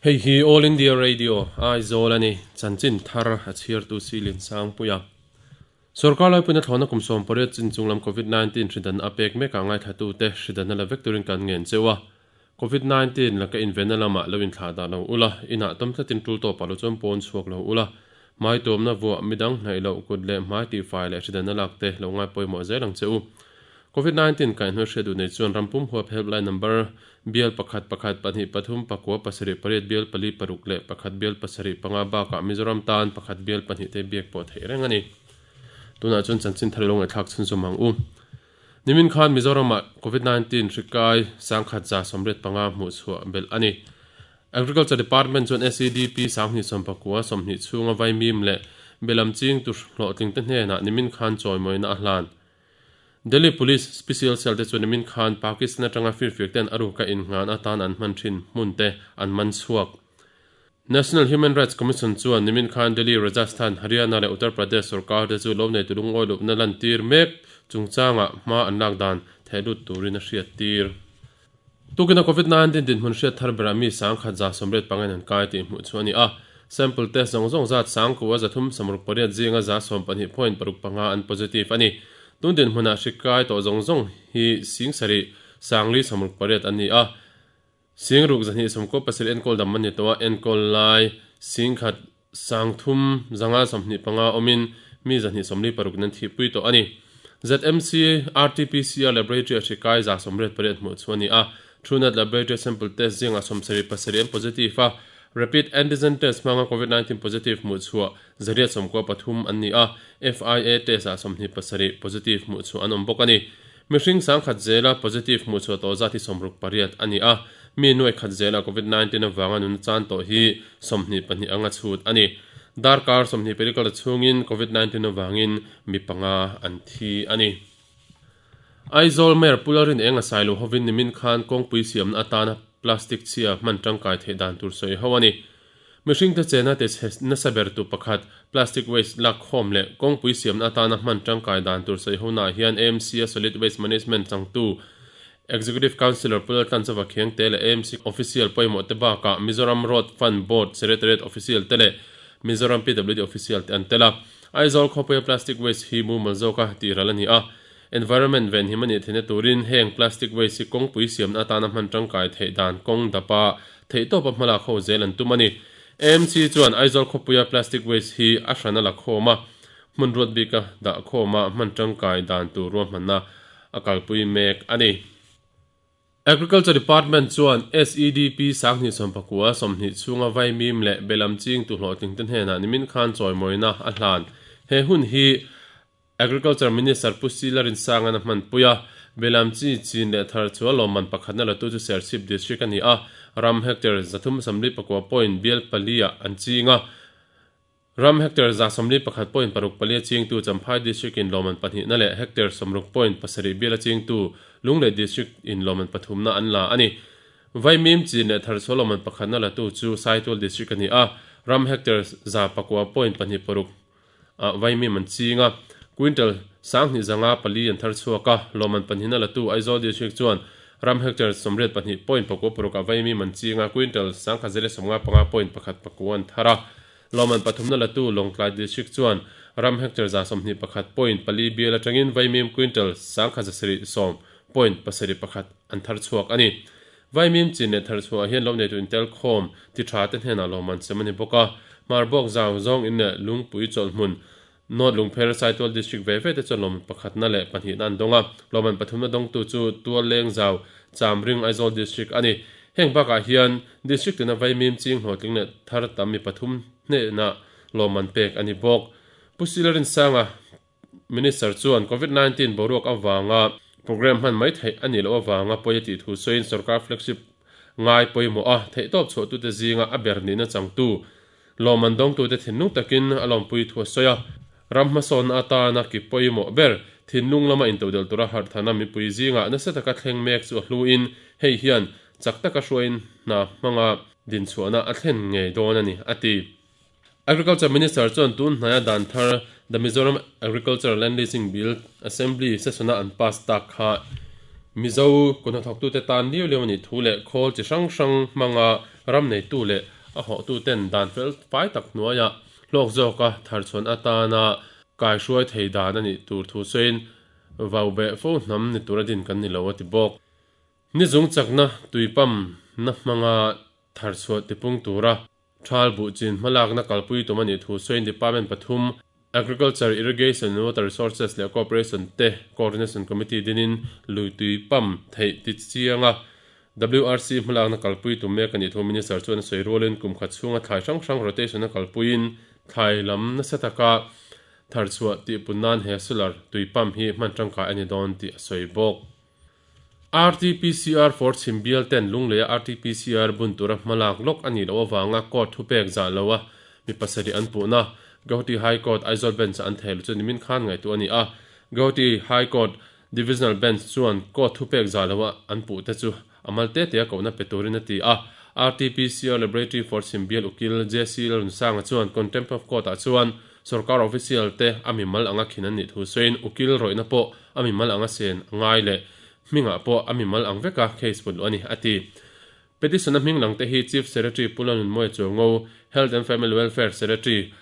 Hei hi All India Radio, Aizawl a ni. Chanchin thar a chhiartu Silin Sangpuia. Sorkar laipuina thlawhna kum 18 chin chunglam Covid 19 hridan a pek mekah ngaithlatute hridan a la vek turin kan ngen cheu a. Covid 19 laka invenna lamah lo inthlah dah lo ula, inah tawm tlatin tul tawpah lo chuan pawn chhuak lo ula, hmai tuamna vuah, midang hnaih loh, kut leh hmai tihfai leh hridan a lak te lo ngai pawimawh zel ang che u. Covid 19 kaihhnawih hriat duh nei chuan ram pum huap helpline number bial pakhat pakhat pahnih pathum pakua pasarih pariat bial pali paruk leh pakhat bial pasarih panga bakah Mizoram tan pakhat bial pahnih te biak pawh theih reng a ni. Tunah chuan chanchin thar lo ngaihthlak chhunzawm ang u. Nimin khan Mizoramah Covid 19 hri kai 1175 hmuh chhuah belh a ni. Agriculture Department chuan SEDP 2019 20 chhunga vaimim leh belam ching tur hlawhtling te hnenah nimin khan chawimawina a hlan. Delhi Police Special Cell te chuan nimin khan Pakistan atanga firfiak ten a ruka innghan atan an hman thin hmun te an man chhuak. National Human Rights Commission chuan nimin khan Delhi, Rajasthan, Haryana leh Uttar Pradesh sorkar te chu lo neitu lungawi lohna lantir mek chungchangah hma an lak dan theihlut turin a hriattir. Tukina Covid 19 dinhmun hriat thar berah mi 1185 in an kai tih hmuh chu a ni a. Sample test zawng zawng zat 9338 zinga 12.65 an positive a ni. Tun dinhmunah hri kai tawh zawng zawng hi 73,468 an ni a. 6297 enkawl dam an ni tawh a, enkawl lai 13,525 awmin mi 246 in an thihpui tawh a ni. ZMC RT-PCR Laboratory a hri kai 188 hmuh chu a ni a. Truenat Laboratory sample test zingah 77 an positive a, Rapid Antigen Test hmanga Covid 19 positive hmuh chhuah 193 an ni a, FIA test ah 27 positive hmuh chhuah an awm bawk a ni. Mihring 10,000 zela positive hmuh chhuah tawh zat hi 68 a ni a, mi 100,000 zela Covid 19 avanga nuna chan tawh hi 22 anga chhut a ni. Darkar 20 perikal chhungin Covid 19 avangin mi panga an thi a ni. Aizawl Mayor Pu Lalrin eng a sai lo hovin nimin khan kawngpui siamna atana plastic chhia hman tangkai theih dan tur sawi ho a ni. Mihring te chena te chhe nasa ber tu pakhat plastic waste lak khawm leh kawngpui siamna atana hman tangkai dan tur sawi ho naah hian AMC a Solid Waste Management changtu Executive Councillor Pu Laltlanchova Khiangte leh AMC Official pawimawh te bakah Mizoram Road Fund Board Secretariat Official te leh Mizoram PWD Official te an tel a. Aizawl khawpuia plastic waste hi mumal zawka tih ral a ni a. Environment venhim a nih theihna turin heng plastic waste hi kawngpui siamna atana hman tangkai theih dan kawng dapa theihtawpa hmalak ho zel an tum a ni. AMC chuan Aizawl khawpuia plastic waste hi a hran a la khawm a, hmun ruat bika dah khawma hman tangkai dan tur ruahmanna a kalpui mek a ni. Agriculture Department chuan SEDP 2019 20 chhunga vaimim leh belam ching tu hlawhtling te hnenah nimin khan chawimawina a hlan. He hun hi Agriculture Minister Pu Sila Rinsangan a hmanpui a, belam chi chin leh thar chu a lawmman pakhatna latu chu Serchhip District a ni a, ram hectare 339 point bial pali ah an ching a. Ram hectare 141.64 chingtu Champhai District in lawmman pahnihna leh hectare 60.7 biala chingtu Lunglei District in lawmman pathumna an la a ni. Vaimim chin leh thar chu lawmman pakhatna latu chu Saitual District a ni a, ram hectare 9.26 ah vaimim an ching a, quintal 2504 an thar chhuak a, lawmman pahnihna latu Aizawl District chuan ram hectare 82.96 ah vaimim an ching a, quintal 1055.19 an thar a. Lawmman pathumna latu Lawngtlai District chuan ram hectare 21.4 bial atangin vaimim quintal 1710.71 an thar chhuak a ni. Vaimim chin leh thar chhuah hian lo neitu intel khawm ti tha te hnenah lawmman sem a ni bawk a. Marbawk zau zawng in leh Lungpui chawlhmun North Lungpher Saitual District ve ve te chuan lawmman pakhatna leh pahnihna an dawng a. Lawmman pathumna dawngtu chu Tualleng zau Chamring Aizawl District a ni. Heng bakah hian District tina vaimim ching hlawhtling leh thar tam mi pathum hnenah lawmman pek a ni bawk. Pu Silarinsanga Minister chuan Covid 19 boruak avanga program hman mai theih a nih loh avanga pawi a tih thu sawiin sorkar flagship ngai pawimawh a theihtawp chhuahtute zinga a ber nihna changtu lawmman dawngtute thinlung takin a lawmpui thu a sawi a. Ram hmasawnna atana ki pawimawh ber thinlung lama intodelh tura harhthana mipui zingah nasa taka thleng mek chu a hluin hei hian chak taka hruaiin hna hmanga dinchhuahna a thlen ngei dawn a ni, a ti. Agriculture Minister chuan tun hnaia dan thar The Mizoram Agriculture Land Leasing Bill Assembly session-a an pass tak kha Mizo kut hnathawktute tan liau liau a nih thu leh khawl chi hrang hrang hmanga ram neitu leh a hawhtu ten dan fel fai tak hnuaiah hlawk zawka tharchhuan atana kaihruai thei dan a nih tur thu sawiin vau beh fo hnam ni tura din kan ni lo a ti bawk. Ni zung chakna tuipam na hmanga tharchhuah tipung tura Thal buhchin hmalakna kalpui tum a nih thu sawiin Department pathum, Agriculture, Irrigation and Water Resources leh Cooperation te Coordination Committee dinin lui tui pump theih ti chianga WRC hmalakna kalpui tum mek a nih thu Minister chuan a sawi rualin kum khat chhunga thlai hrang hrang rotation a kalpuiin thlai lam nasa taka tharchhuah tihpun nan he solar tui pump hi hman tangkai a ni dawn tih a sawi bawk. RTPCR for chhim bial ten Lungleia RTPCR bun tura hmalak lawk a nih loh avanga court thupek zah loa mi pasarih an puhna Guwahati High Court Aizawl Bench ah an thei lo chu nimin khan ngaihtuah a ni a. Guwahati High Court Divisional Bench chuan court thupek zah loa an puhte chu a mal te tea kohna pe turin a ti a. RTPCR Laboratory for chhim bial ukil JC Lalrunsanga chuan Contempt of Court ah chuan Sorkar official te a mimal anga khin an nih thu sawiin ukil rawihna pawh a mimal anga sen a ngai leh hmingah pawh a mimal ang veka case put luh a ni, a ti. Petition-a hming lang te hi Chief Secretary Pu Lalnunmawia Chuango, Health and Family Welfare Secretary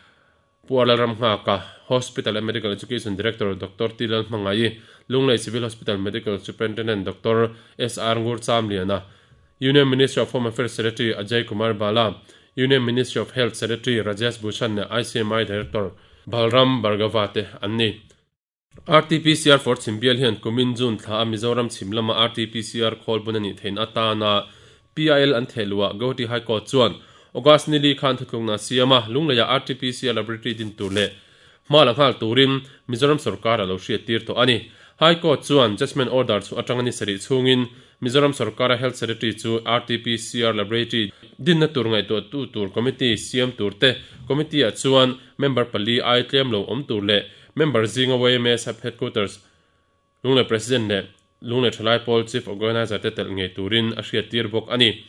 Pu Arlal Ramnghaka, Hospital and Medical Education Director Doctor T Lalhmangaih, Lunglei Civil Hospital Medical Superintendent Doctor SR Ngur Chamliana, Union Ministry of Home Affairs Secretary Ajay Kumar Bala, Union Ministry of Health Secretary Rajesh Bhushan leh ICMI Director Balram Bhargava te an ni. RTPCR for Chhimbial hian kumin June thla a Mizoram chhim lama RTPCR khawl bun a nih theihna atana PIL an theh luhah Guwahati High Court chuan August ni li khan thutlukna a siam a, Lungleiah RTPCR Laboratory din tur leh hma la nghal turin Mizoram sorkar a lo hriattir tawh a ni. High Court chuan Judgement Order chu atanga ni sarih chhungin Mizoram sorkara Health Secretary chu RTPCR Laboratory dinna tur ngaihtuahtu tur committee siam tur te, committee-ah chuan member pali ai tlem lo awm tur leh member zinga yma Sub Headquarters Lunglei President leh Lunglei Thalai Pawl Chief Organiser te telh ngei turin a hriattir bawk a ni.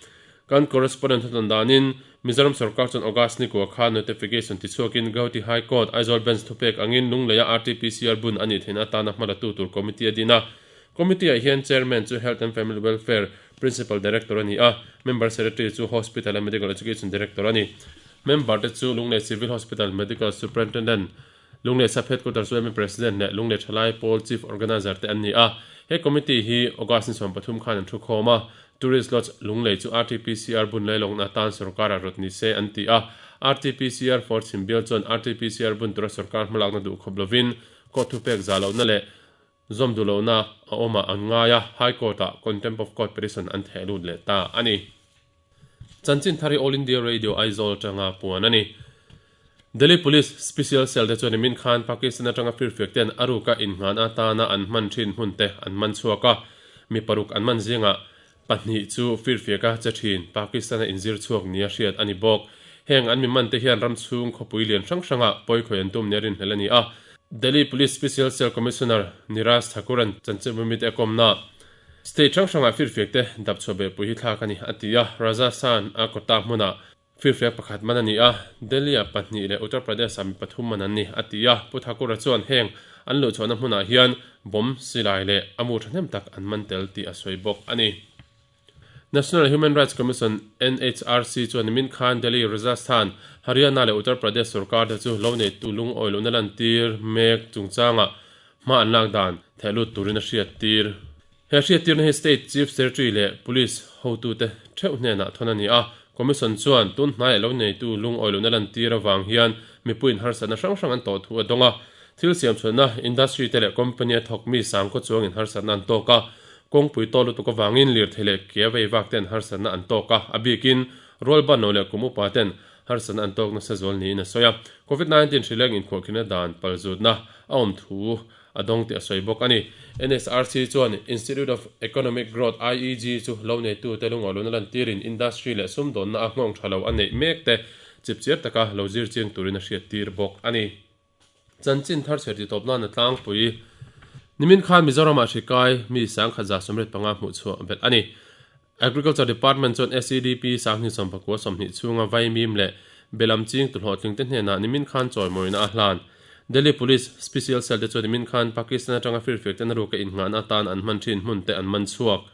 Kan correspondent thutlawn danin Mizoram sorkar chuan August ni kua khan notification tichhuakin Guwahati High Court Aizawl Bench thupek angin Lungleia RTPCR bun a nih theihna atana hmalatu tur committee a din a. Committee-ah hian Chairman chu Health and Family Welfare Principal Director a ni a, Member Secretary chu Hospital and Medical Education Director a ni. Member te chu Lunglei Civil Hospital Medical Superintendent, Lunglei Sub Headquarters yma President leh Lunglei Thalai Pawl Chief Organiser te an ni a. He committee hi August ni 13 khan an thukhawm a, Tourist Lodge Lunglei chu RTPCR bun lailawkna atan sorkar-ah rawt ni se an ti a. RTPCR for Chhimbial chuan RTPCR bun tura sorkar hmalakna duh khawp lovin court thupek zah lohna leh Zawm duh lohna a awmah an ngai a, High Court-ah Contempt of Court petition an theh lut leh ta a ni. Chanchin thar hi All India Radio Aizawl atanga puan a ni. Delhi Police Special Cell te chuan nimin khan Pakistan atanga firfiak ten a ruka innghan atana an hman thin hmun te an man chhuak a, mi paruk an man zingah pahnih chu firfiaka che thin Pakistan-a inzir chhuak nia hriat a ni bawk. Heng an mi man te hian ram chhung khawpui lian hrang hrangah pawikhawi an tum nia rinhlelh a ni a. Delhi Police Special Cell Commissioner Niraj Thakur-a'n chanchinbumite a kawmna state hrang hrangah firfiak te dap chhuah behpui hi thlak a ni, a ti a. Rajasthan-a kawta hmunah firfiak pakhat man a ni a, Delhi-ah pahnih leh Uttar Pradesh-ah mi pathum man an ni, a ti a. Pu Thakur-a chuan heng an luhchhuahna hmunah hian bomb, silai leh a mu thahnem tak an man tel tih a sawi bawk a ni. National Human Rights Commission, NHRC, chuan nimin khan Delhi, Rajasthan, Haryana leh Uttar Pradesh sorkar te chu lo neitu lungawi lohna lantir mek chungchangah hma an lak dan theh lut turin a hriattir. He hriattirna hi State Chief Secretary leh Police hotute theuh hnenah thawn a ni a, Commission chuan tun hnaiah lo neitu lungawi lohna lantir avang hian mipuiin harsatna hrang hrang an tawh thu a dawng a, thil siamchhuahna industry te leh company a thawk mi sangkhaw chuangin harsatna an tawk a, Kawngpui tawh lutuk avangin lirthei leh ke vei vak ten harsatna an tawk a, a bikin rual ban lo leh kum upa ten harsatna an tawk nasa zual niin a sawi a. Covid 19 hrileng inkhuahkhirna dan palzutna a awm thu a dawng tih a sawi bawk a ni. NSRC chuan Institute of Economic Growth, IEG, chu lo neitute lungaw luna lantirin industry leh sumdawnna a nghawng tha lo a neih mek te chipchiar taka lo zir chiang turin a hriattir bawk a ni. Chanchin thar chher titawp nan a tlangpui. Nimin khan Mizoramah hri kai mi 1185 hmuh chhuah belh a ni. Agriculture Department chuan SEDP 2920 chhunga vaimim leh belam ching tu hlawhtling te hnenah nimin khan chawimawina a hlan. Delhi Police Special Cell te chuan nimin khan Pakistan atanga firfiak ten a ruka innghahna atan an hman thin hmun te an man chhuak.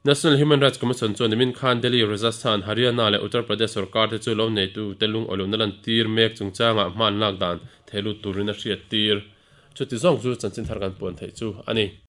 National Human Rights Commission chuan nimin khan Delhi, Rajasthan, Haryana leh Uttar Pradesh sorkar te chu lo neitu te lungawi lohna lantir mek chungchangah hma an lak dan thehlut turin a hriattir. Chuti zawng chu chanchin thar kan puan theih chu a ni.